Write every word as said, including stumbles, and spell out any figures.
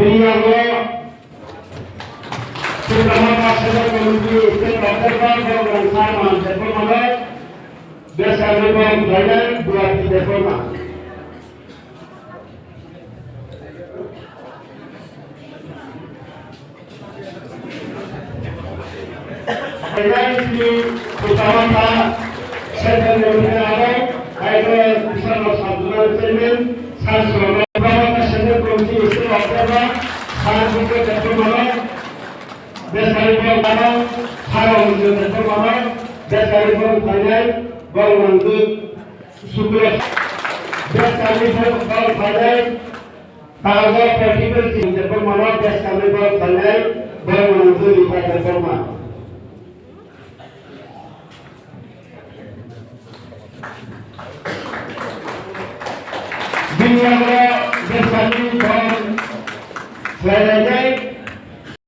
Bini yago Chwngkama State Committee State Observer Bogorang Sarma Debbarmano, Beskang Ribong Khlainai Buati Debbarma. Khlainai chini Chwngkama Central Committee abo, High Court Islamabad Sub Zonal Chairman, Sir Chwngkama Central Committee State Observer, Sir Buati Debbarmano, Beskang Ribong Khlainai, Sir Buati Debbarmano, Beskang Ribong Khlainai, Bogorang Sukla, Beskang Ribong Khlainai, Tago practical team Debbarmano, Beskang Ribong Khlainai, Bogorang Sukla Debbarma. Bini yago Beskang Ribong Khlainai,